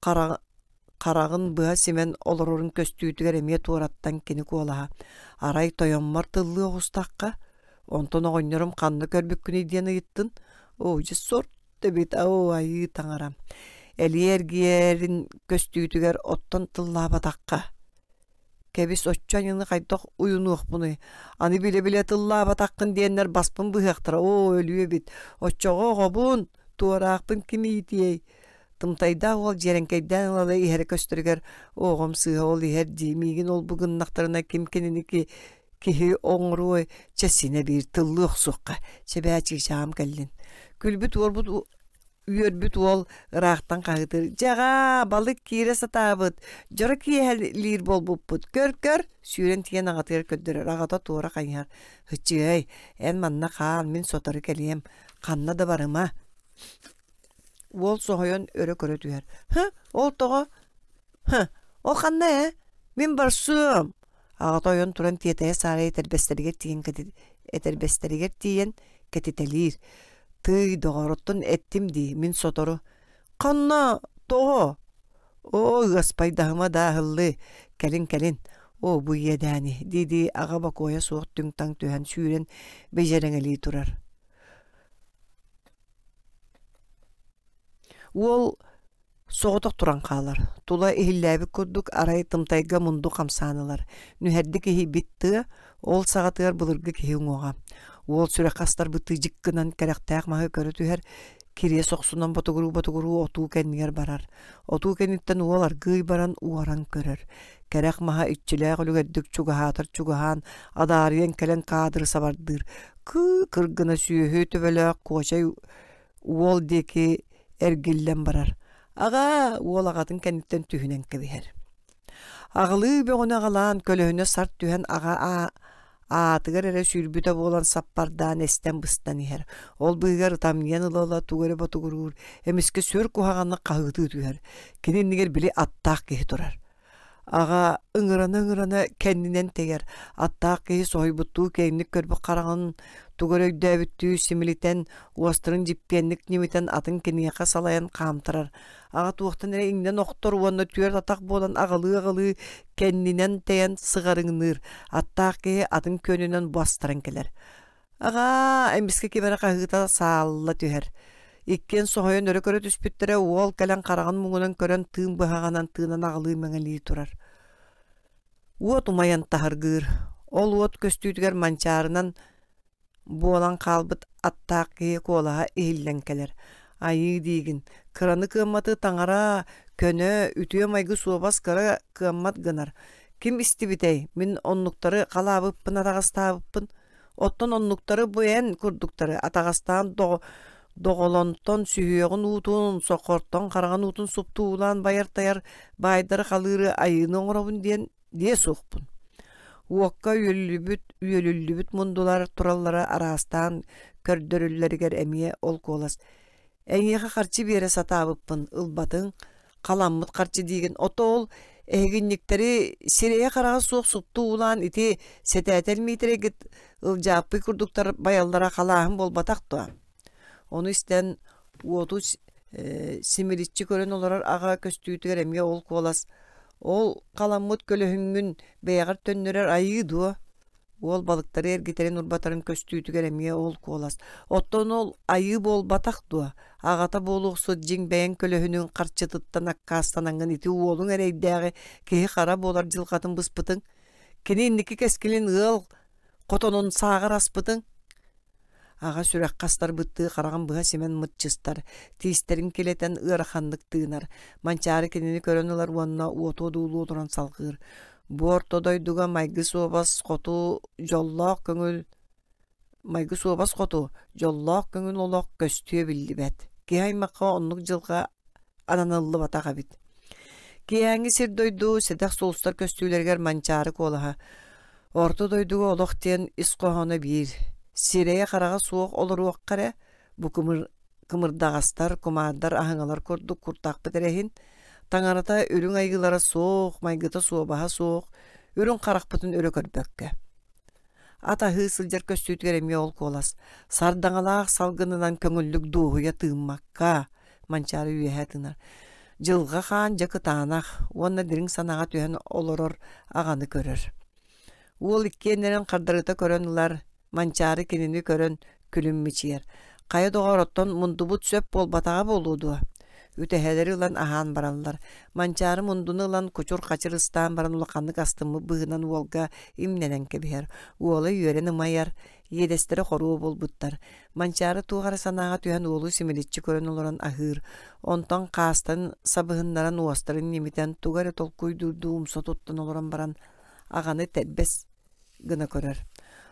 хараҕын быһа симэн олорорун көстүүтүгэр эмиэ туораттан кини куолаһа: «Арай тойоммор тыллыы оҕустахха, онтон оҕонньорум ханна көрбүккүнүй диэн ыйыттын? Оо, дьэ сорт эбит, оо, айыы таҥара!» Элиэ эргийэрин көстүүтүгэр оттон тыллаабатахха Кэбис оччо аньыыны хайдах уйунуохпунуй, аны билэ-билэ тыллаабатаххын диэннэр баспын быһыахтара, оо, өлүө эбит, оччоҕо оҕобун, туораахпын ким иитиэй Тымтайдаах уол дьиэрэҥкэйдээн ыла-ыла иһэрэ көстөрүгэр оҕом сыыһа ол иһэр дии, миигин ол-бу гыннахтарына ким кинини киһи оҥоруой, чэ синэ биир тыллыы охсуохха, чэбээ чыычааҕым кэллин. Күлбүт-уорбут Үөрбүт уол ыраахтан хаһыытыыр: «Дьэҕаа, балык киирэ сатаабыт, дьоро киэһэлиир буолбуппут, көр-көр!» Сүүрэн тиийэн аҕатыгар көрдөрөр, аҕата туора хайыһар: «Һыччыай, эн манна хаал, мин сотору кэлиэм, ханна да барыма» Уол соһуйан өрө көрө түһэр: «Һы, ол тоҕо? Һы, ол ханна ээ? Мин барсыам!» Аҕата ойон туран тиэтэйэ-саарайа этэрбэстэригэр тиийэн этэрбэстэригэр тиийэн кэтитэлиир: «Тыый, доҕоор, оттон эттим дии, мин сотору». «Ханна? Тоҕо?» Оо, ыаспайдаһыма да аһыллыы, кэлин-кэлин, оо, бу иэдээни, дии-дии аҕа бокуойа суох түҥ-таҥ түһэн сүүрэн бэдьэрэҥэлии турар. Уол соҕотох туран хаалар, тула иһиллээбит курдук арай тымтайга мунду хамсаан ылар, нүһэрдик иһийбит тыа, ол саҕатыгар былыргы киһи уҥуоҕа. Уол сүрэххэ астарбыттыы дьик гынан кэрэхтээх маһы көрө түһэр, кириэс охсунан ботугуруу-ботугуруу отуу кэннигэр барар. Отуу кэнниттэн уол аргыый баран уоран көрөр. Кэрэх маһа иччилээх үлүгэрдик чугаһаатар чугаһаан, адаарыйан кэлэн каадыры сабардыыр. Кыы-кыр гына сүөһү төбөлөөх куочай уол диэки эргиллэн барар. Аҕаа, уол аҕатын кэнниттэн түһүнэн кэбиһэр. Аҕылыы бөҕөнү аҕалаан, көлөһүнэ сарт түһэн аҕа аатыгар эрэ сүүрбүтэ буолан саппардаан эстэн-быстан иһэр. Ол быыһыгар ытамньыйан ыла-ыла тугу эрэ ботугуруур, эмискэ сүр куһаҕаннык хаһыытыы түһэр. Кини иннигэр били аттаах киһи турар. Аҕа ыҥырана-ыҥырана кэннинэн тэйэр, аттаах киһи соһуйбуттуу киэҥник көрбүт хараҕын тугу эрэ өйдөөбүттүү симилитэн, уостарын дьиппиэнник ньимитэн атын киниэхэ салайан хаамтарар. Аҕа туохтан эрэ иҥнэн охтор уонна түөрт атах буолан аҕылыы-аҕылыы кэннинэн тэйэн сыҕарыҥныыр, аттаах киһи атын күөнүнэн бастаран кэлэр. Аҕаа, эмискэ ким эрэ хаһыыта саалла түһэр. Иккиэн соһуйан өрө көрө түспүттэрэ, уол кэлэн хараҕын муҥунан көрөн тыын быһаҕынан тыынан аҕылыы мэҥэлии турар. Уот умайан таһыргыыр. Ол уот көстүүтүгэр манчаарынан буолан хаалбыт аттаах киһи куолаһа иһиллэн кэлэр. Айыы диигин, кыраны кыамматы таҥара, көнө, үтүө майгы суобас кыра кыаммат гынар. Ким истибитэй, мин оннуктары халаабыппын атаҕастаабыппын Оттон оннуктары бу эн курдуктары атаҕастаан доҕолонтон сүһүөҕүн уутун, соххортон хараҕын уутун суптуулаан байар-тайар баайдары халыыры айыыны оҥоробун диэн диэ суохпун. Уокка үөлүллүбүт, үөлүллүбүт мундулар тураллара араастаан көрдөрүллэригэр эмиэ ол куолас Эйиэхэ харчы биэрэ сатаабыппын ылбатыҥ, халаммыт харчы диигин, ото ол эһигинньиктэри сирэйэ-хараҕа суох супту уулаан ити сэтээтэл Миитэрэйгит Ылдьааппый курдуктар байаллара халааһын буолбатах дуо? Ону истэн уоту симириччи көрөн олорор аҕа көстүүтүгэр эмиэ ол куолас «Ол халаммыт көлөһүҥҥүн бэйэҕэр төннөрөр айыы дуо?» Уол балыктары эргитэрин урбатарын көстүүтүгэр эмиэ ол куолас. Оттон ол айыы буолбатах дуо? Аҕата буолуохсут дьиҥ бэйэҥ көлөһүнүҥ харчытыттан аккаастанаҥҥын ити уолуҥ эрэйдээҕи киһи-хара буолар дьылҕатын быспытыҥ? Кини инники кэскилин ыал хотонун сааҕар аспытыҥ? Аҕа сүрэххэ астарбыттыы хараҕын быһа симэн мыччыстар, тиистэрин килэтэн ыараханнык тыынар. Манчаары кинини көрөн ылар уонна уоту одуулуу олорон салҕыыр. Бу орто дойдуга майгы-суобас хоту дьоллоох көҥүл майгы-суобас хоту дьоллоох көҥүл олох көстүө биллибэт. Киһи аймахха оннук дьылҕа ананыллыбатах эбит. Киэһээҥҥи сир-дойду сэдэх сулустар көстүүлэригэр Манчаары куолаһа Орто дойдуга олох диэн ис хоһооно биир, сирэйэ-хараҕа суох олоруохха эрэ, бу кымыр кымырдаҕастар, кумаардар, аһыҥалар курдук куртахпыт эрэ иһин, таҥарата үрүҥ айыылара суох, майгыта суобаһа суох, үрүҥ харахпытын өрө көрбөккө. Ат аһыы сылдьар көстүүтүгэр эмиэ ол куолас, сардаҥалаах салгынынан көҥүллүк дуоһуйа тыыммакка, Манчаары үөһэ тыынар. Дьылҕа хаан дьэ кытаанах уонна дириҥ санааҕа түһэн олорор аҕаны көрөр. Уол иккиэннэрин хардарыта көрөн ылар, Манчаары кинини көрөн күлүм мичийэр. Хайа доҕоор, оттон мундубут сөп буолбатаҕа буолуо дуо? Үтэһэлэри ылан аһаан бараллар. Манчаары мундуну ылан кучур-хачыр ыстаан баран улаханнык астыммыт быһыынан уолга имнэнэн кэбиһэр. Уола үөрэн ымайар, иэдэстэрэ хоруо буолбуттар. Манчаары туох эрэ санааҕа түһэн уолу симиличчи көрөн олорон аһыыр, онтон хаастарын сабыһыннаран уостарын ньимитэн тугу эрэ толкуйдуурдуу умса туттан олорон баран аҕаны тэрбэс гына көрөр.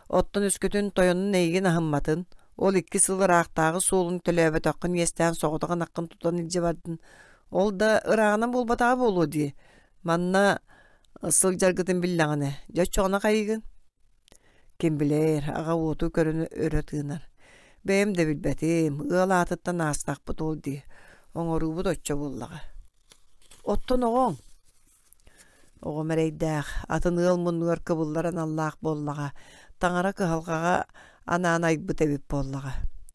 Оттон өскөтүн тойонун эйигин аһымматын, ол икки сыл ыраахтааҕы суолун төлөөбөтөххүн иэстээн соҕотох ынаххын тутан илдьэ бардын. Ол да ырааҕынан буолбатаҕа буолуо дии. Манна сылдьаргытын биллэҕинэ, дьэ оччоҕуна хайыыгын? Ким билээр, аҕа уоту көрөн өрө тыынар. Бэйэм да билбэтим, ыал аатыттан аастахпыт ол дии, оҥоруубут оччо буоллаҕа. Оттон оҕоҥ? Оҕом эрэйдээх, атын ыал муннугар кыбыллар аналлаах буоллаҕа, таҥара кыһалҕаҕа анаан айбыт эбит буоллаҕа.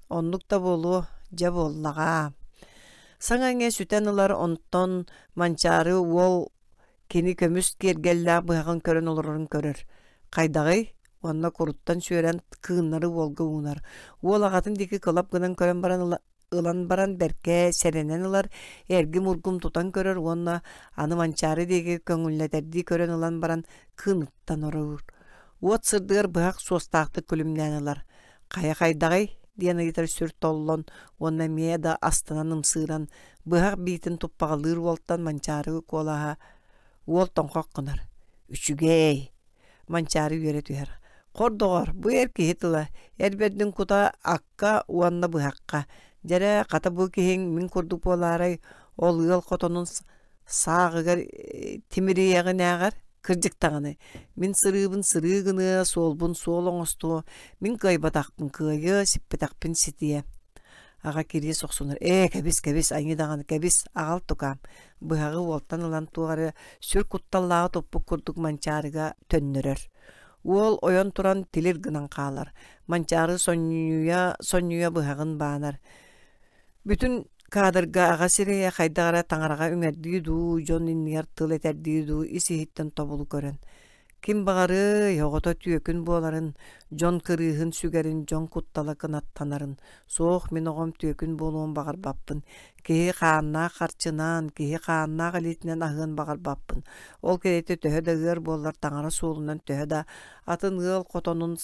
Оннук да буолуо, дьэ буоллаҕа. Саҥа-иҥэ сүтэн ылар, онтон Манчаары уол кини көмүс киэргэллээх быһаҕын көрөн олорорун көрөр. Хайдаҕый? Уонна куруттан сүөрэн кыыннары уолга уунар. Уол аҕатын диэки кылап гынан көрөн баран ылан баран бэркэ сэрэнэн ылар, эргим-ургум тутан көрөр уонна аны Манчаары диэки көҥүллэтэрдии көрөн ылан баран кыыныттан оруур. Уот сырдыгар быһах суостаахтык күлүмнээн ылар. «Хайа хайдаҕый?» диэн ыйытар сүр толлон уонна эмиэ да астынан ымсыыран, быһах биитин туппаҕалыыр уолтан Манчаары куолаһа уол тоҥхох гынар: «Үчүгэй!» Манчаары үөрэ түһэр: «Хор доҕор, бу эр киһи тыла, эр бэрдин кута акка уонна быһахха. Дьэрэ, хата бу киһиҥ мин курдук буолаарай, ол ыал хотонун сааҕыгар тимириэҕинээҕэр кырдьык даҕаны, мин сырыыбын сырыы гыныа, суолбун суол оҥостуо, мин кыайбатахпын кыайыа, сиппэтэхпин ситиэ». Аҕа кириэс охсунар: «Ээ, кэбис, кэбис, айыы даҕаны, кэбис, аҕал тукаам» быһаҕы уолтан ылан туох эрэ сүр кутталлааҕы туппут курдук Манчаарыга төннөрөр. Уол ойон туран тилир гынан хаалар. Манчаары сонньуйа-сонньуйа быһаҕын баанар. Бүтүн кадрга аҕа сирэйэ хайдах эрэ таҥараҕа үҥэрдии дуу, дьон иннигэр тыл этэрдии дуу ис-иһиттэн тобулу көрөн Ким баҕарыай, оҕото түөкүн буоларын, дьон кырыыһын сүгэрин, дьон куттала кынаттанарын. Суох, мин оҕом түөкүн буолуон баҕарбаппын. Киһи хааннаах харчынан, киһи хааннаах илиитинэн аһыан баҕарбаппын. Ол кэриэтэ төһө да ыар буоллар таҥара суолунан төһө да атын ыал хотонун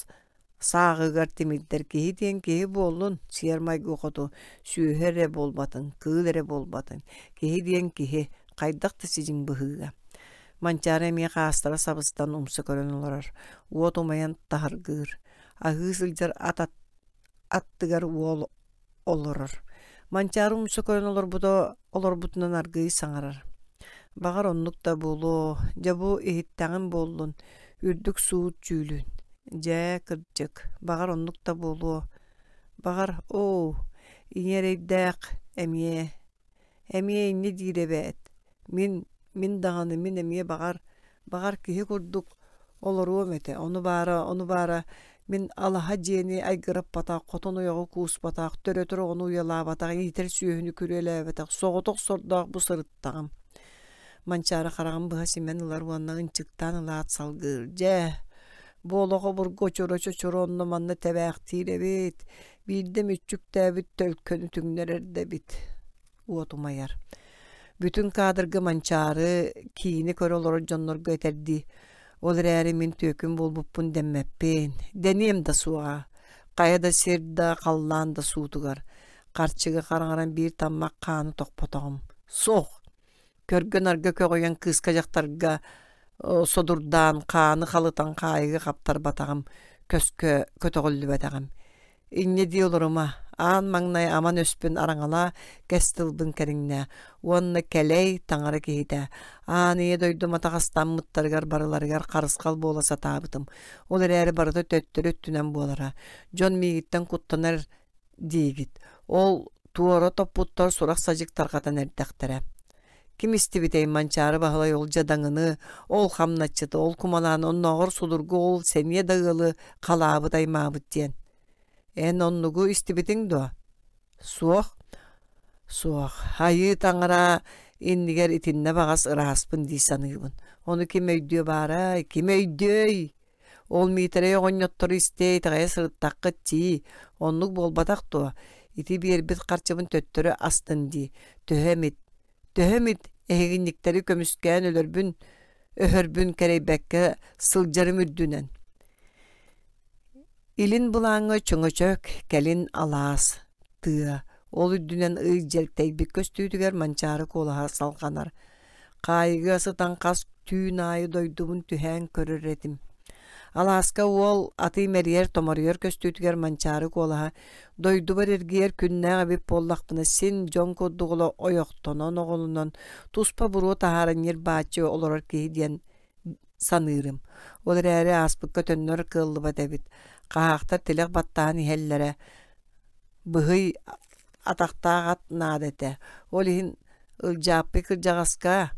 Сааҕыгар тимирдэр киһи диэн киһи буоллун, сиэр-майгы хоту, сүөһү эрэ буолбатын, кыыл эрэ буолбатын, киһи диэн киһи, хайдах да сидьиҥ быһыыга. Манчаары эмиэ хаастара сабыстан умса көрөн олорор, уот умайан таһыргыыр, аһыы сылдьар ат аттыгар уол олорор. Манчаары умса көрөн олорбута олорбутунан аргыый саҥарар: «Баҕар оннук да буолуо, дьэ бу иһиттэҕим буоллун, үрдүк суут дьүүлүн. Дьэ, кырдьык, баҕар оннук да буолуо. Баҕар, оо, ийэ эрэйдээх эмиэ, эмиэ инньэ диир эбээт. Мин, мин даҕаны мин эмиэ баҕар, баҕар киһи курдук олоруом этэ, ону баара, ону баара мин алаһа дьиэни айгыраппатах, хотон ойоҕу кууспатах, төрөтөр оҕону уйалаабатах, иитэр сүөһүнү күрүөлээбэтэх соҕотох сордоох бу сырыттаҕым. Манчаары хараҕын быһа симэн ылар уонна ынчыктаан ылаат салгыыр: «Дьэ, бу олох обургу очура-чочура онно-манна тэбээхтиир эбит, биирдэ мүччүктээбит төлкөнү түҥнэрэр да эбит» уот умайар. Бүтүн кадрга Манчаары киини көрө олорор дьоннорго этэрдии: «Ол эрээри мин түөкүн буолбуппун дэммэппин, дэниэм да суоҕа, хайа да сир да, халлаан да суутугар. Харчыга хараҥаран биир таммах хааны тохпотоҕум. Суох! Көргө-нарга көҕүйэн кыыска-дьахтарга содурдаан, хааны халытан хаайыыга хаптарбатаҕым, көскө көтөҕүллүбэтэҕим. Инньэ дии олорума, аан маҥнай аман өспүн араҥалаа, кэс тылбын кэриҥнээ уонна кэлэй таҥара киһитэ, аан ийэ дойдум атаҕастаммыттарыгар барыларыгар харысхал буола сатаабытым. Ол эрээри барыта төттөрү өттүнэн буолара. Дьон миигиттэн куттанар диигит. Ол туора топпуттар сурах-садьык тарҕатан эрдэхтэрэ. Ким истибитэй Манчаары Баһылай ол дьадаҥыны, ол хамначчыты, ол кумалааны, оннооҕор судургу ол сэниэ да ыалы халаабыт аймаабыт диэн. Эн оннугу истибитиҥ дуо? Суох. Суох. Айыы таҥара иннигэр итиннэ баҕас ырааспын дии саныыбын. Ону ким өйдүө баарай, ким өйдүөй? Ол Миитэрэй оҕонньоттору истэ итэҕэйэ сырыттаххыт дии, оннук буолбатах дуо? Ити биэрбит харчыбын төттөрү астын дии, төһө эмит, төһө эмит эһигинньиктэри көмүскээн өлөрбүн, өһөрбүн кэрэйбэккэ сылдьарым үрдүнэн. Илин былааҥҥа чөҥөчөк, кэлин алаас, тыа, ол үрдүнэн ый дьэлтэйбит көстүүтүгэр Манчаары куолаһа салҕанар. Хаайыыга сытан хас түүн аайы дойдубун түһээн көрөр этим. Алааска уол аты имэрийэр-томоруйар көстүүтүгэр Манчаары куолаһа дойдубар эргийэр күннээх эбит буоллахпына син дьон курдук ойохтонон оҕолонон туспа буруо таһааран ньир-бааччы олорор киһи диэн саныырым. Ол эрээри ааспыкка төннөр кыаллыбат эбит. Хаһаахтар тилэх баттаан иһэллэрэ. Быһый атахтаах ат наада этэ. Ол иһин Ылдьааппый кырдьаҕаска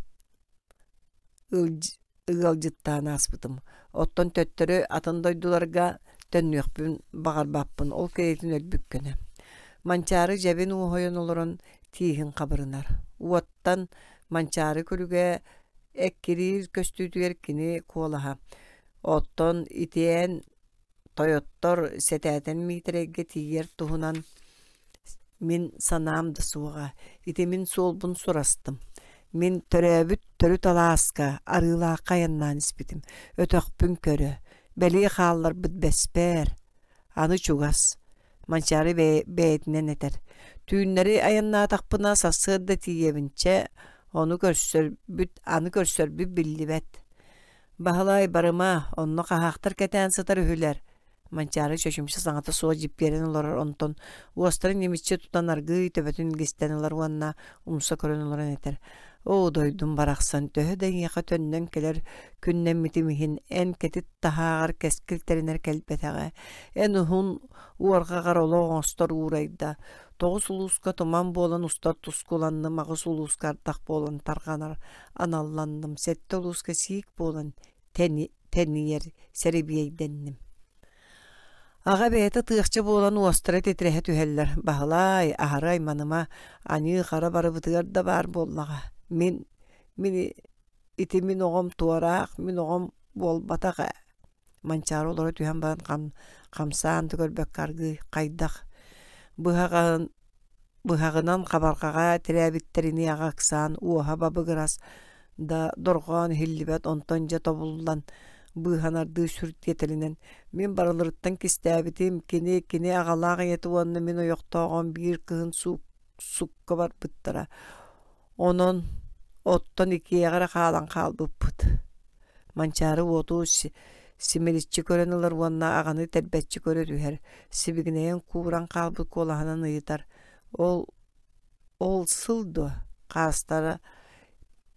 ыалдьыттаан ааспытым. Оттон төттөрү атын дойдуларга төннүөхпүн баҕарбаппын, ол кэриэтин өлбүккүнэ. Манчаары дьэбин уоһуйан олорон. тииһин хабырынар. Уоттан Манчаары күлүгэ эккириир көстүүтүгэр кини куолаһа: «Оттон итиэн тойоттор сэтээтэн Миитэрэйгэ тиийэр туһунан мин санаам да суоҕа, ити мин суолбун сурастым. Мин төрөөбүт төрүт алааска Арыылаахха айаннаан испитим, өтөхпүн көрө, бэлиэ хаалларбыт бэспээр, аны чугас, Манчаары бэйэтинэн этэр: «Түүннэри айаннаатахпына сарсыарда тиийэбин, чэ, ону көрсөрбүт, аны көрсөрбүт биллибэт. Баһылай, барыма, онно хаһаахтар кэтээн сытар үһүлэр». Манчаары чочумча саҥата суох дьиппиэрэн олорор, онтон уостарын ньимиччи тутан аргыый төбөтүн илгистэн ылар уонна умса көрөн олорон этэр: «Оо, дойдум барахсан, төһө да эйиэхэ төннөн кэлэр күннэммитим иһин, эн кэтит таһааҕар кэскил тэринэр кэлбэтэҕэ. Эн уһун уорҕаҕар олох оҥостор уурайда. Тоҕус улууска туман буолан устар тускуланным, аҕыс улууска ардах буолан тарҕанар аналланным, сэттэ улууска сиик буолан тэнийэр сэрэбиэйдэнним. Аҕа бэйэтэ тыахча буолан уостара титирэһэ түһэллэр. Баһылаай, аһары айманыма, аньыы-хара барыбытыгар да баар буоллаҕа. Мин, мин ити мин оҕом туораах, мин оҕом буолбатах ээ. Манчаары олоро түһэн баран хам, хамсаан да көрбөккө аргыый хайдах быһаҕаһын быһаҕынан хабарҕаҕа тирээбиттэринии аҕа ыксаан уоһа бабыгырас да дорҕоон иһиллибэт онтон дьэ тобуллан быыһанардыы сүр тиэтэлинэн мин барыларыттан кистээбитим кини кини аҕалаах ийэтэ уонна мин ойохтооҕом биир кыһын сукка барбыттара онон оттон иккиэҕэ эрэ хаалан хаалбыппыт Манчаары уоту симириччи көрөн ылар уонна аҕаны тэрбэччи көрө түһэр, сибигинэйэн кууран хаалбыт куолаһынан ыйытар: «Ол ол сыл дуо?» Хаастара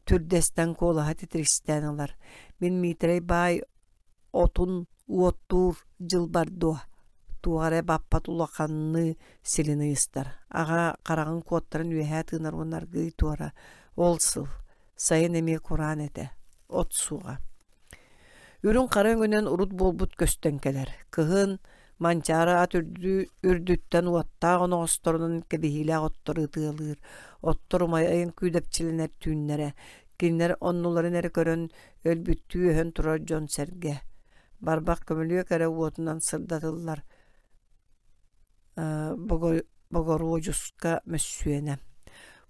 түрдэстэн куолаһа титиристээн ылар: «Мин Миитэрэй баай отун уоттуур дьылбар дуо?» Туох эрэ баппат улаханныы силин ыйыстар. Аҕа хараҕын куоттаран үөһээ тыынар уонна аргыый туора: «Ол сыл Сайын эмиэ кураан этэ, от суоҕа. Үрүҥ хара өҥүнэн урут буолбут көстөн кэлэр. Кыһын Манчаары ат үрдүттэн уоттаах оноҕосторунан кэбиһиилээх оттору ытыалыыр. Оттор умайан күүдэпчилэнэр түүннэрэ. Кинилэр оннуларын эрэ көрөн өлбүттүү өһөн турар дьон-сэргэ. Барбах көмүлүөк эрэ уотунан сырдатыллар Богоруодьуска мөссүөнэ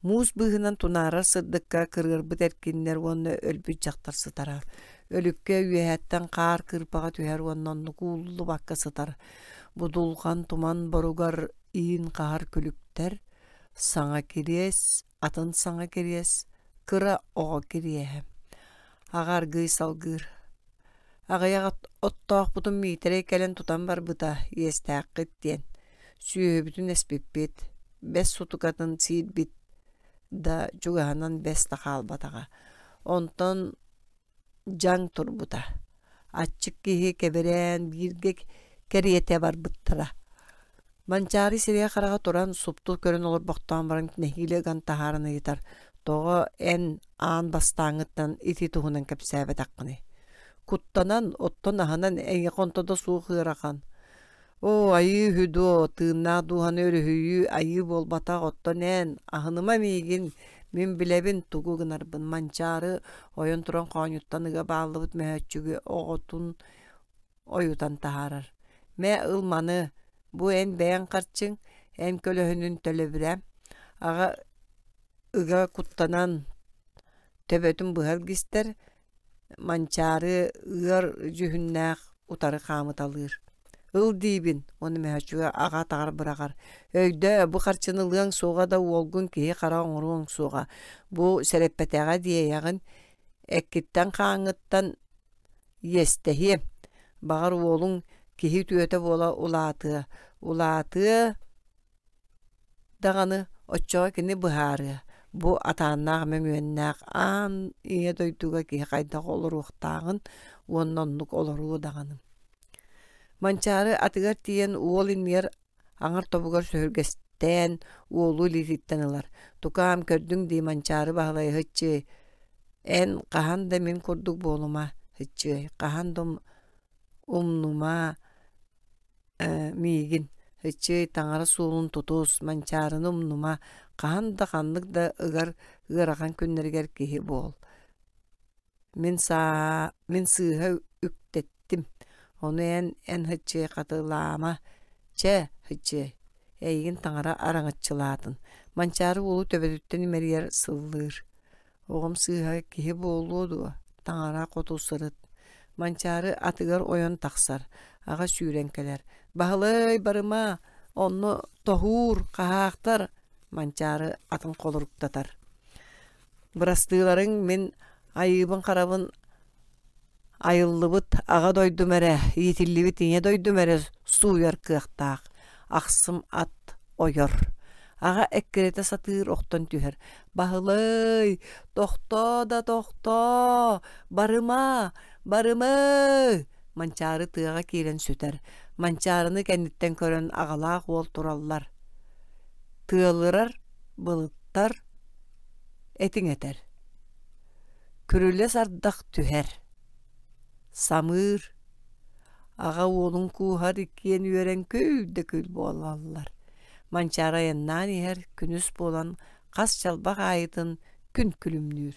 Муус быыһынан тунаарар сырдыкка кырыарбыт эркиннэр уонна өлбүт дьахтар сытара. Өлүккэ үөһэттэн хаар кырпаҕа түһэр уонна оннук ууллубакка сытар. Будулҕан туман боругар иин хаһар күлүктэр, саҥа кириэс, атын саҥа кириэс, кыра оҕо кириэһэ. Аҕа аргыый салгыыр Аҕыйах оттоохпутун Миитэрэй кэлэн тутан барбыта, иэстээххит диэн. Сүөһүбүтүн эспиппит, бэс сутукатын сиирбит да чугаһынан бэс да хаалбатаҕа. Онтон дьаҥ турбута. Аччык киһи кэбирээн бииргэ кэриэтэ барбыттара. Манчаары сирэйэ-хараҕа туран супту көрөн олорбохтоон баран нэһиилэ ыган таһааран ыйытар: «Тоҕо эн аан бастааҥҥыттан ити туһунан кэпсээбэтэххиний? Куттанан, оттон аһынан эйиэхэ онто да суох ыарахан. Оо, айыы үһү дуо, тыыннаах дууһаны өрүһүйүү айыы буолбатах, оттон эн, аһыныма миигин, мин билэбин тугу гынарбын» Манчаары ойон туран хоонньуттан ыга бааллыбыт мөһөөччүгү оҕотун ойутан таһаарар: «Мэ, ыл маны, бу эн бэйэҥ харчыҥ, эн көлөһүнүн төлөбүрэ». Аҕа ыга куттанан төбөтүн быһа илгистэр, Манчаары ыар дьүһүннээх утары хаамыталыыр: «Ыл диибин» уонна мөһөөччүгэ аҕа атаҕар быраҕар: «Өйдөө, бу харчыны ылыаҥ суоҕа да уолгун киһи-хара оҥоруоҥ суоҕа. Бу сэрэппэтэҕэ диэйэҕин, эккиттэн-хааҥҥыттан иэстэһиэ, баҕар уолуҥ киһи үтүөтэ буола улаатыа, улаатыа даҕаны оччоҕо кини быһаарыа, бу атааннаах мөҥүөннээх аан ийэ дойдуга киһи хайдах олоруохтааҕын уонна оннук олоруо даҕаны. Манчаары атыгар тиийэн уол иннигэр аҥар тобугар сөһүргэстээн уолу илиититтэн ылар: «Тукаам, көрдүҥ дии Манчаары Баһылай һыччыай, эн хаһан да мин курдук буолума, һыччыай, хаһан да умнума миигин. Ыччыай таҥара суолун тутус, Манчаарыны умнума, хаһан да ханнык да ыгар ыарахан күннэригэр киһи буол. Мин саа мин сыыһа үктэттим, ону эн эн һыччыай хатылаама, чэ, һыччыай, эйигин таҥара араҥаччылаатын, Манчаары уолу төбөтүттэн имэрийэр сыллыыр. Оҕом сыыһа киһи буолуо дуо, таҥара хоту сырыт. Манчаары атыгар ойон тахсар, аҕа сүүрэн кэлэр: «Баһылай, барыма, онно тоһуур, хаһаахтар!» Манчаары атын холоруктатар. Бырастыыларыҥ мин айыыбын-харабын айыллыбыт аҕа дойдум эрэ, иитиллибит ийэ дойдум эрэ сууйар кыахтаах, ахсым ат ойор. Аҕа эккирэтэ сатыыр охтон түһэр: «Баһылай, тохтоо да тохтоо, барыма, барыма!» Манчаары тыаҕа киирэн сүтэр. Манчаарыны кэнниттэн көрөн аҕалаах уол тураллар. Тыалырар, былыттар, этиҥ этэр. Күрүлэс ардах түһэр. Самыыр. Аҕа уолун кууһар иккиэн үөрэн күл да күл буолаллар. Манчаары айаннаан иһэр күнүс буолан хас чалбах аайытын күн күлүмнүүр.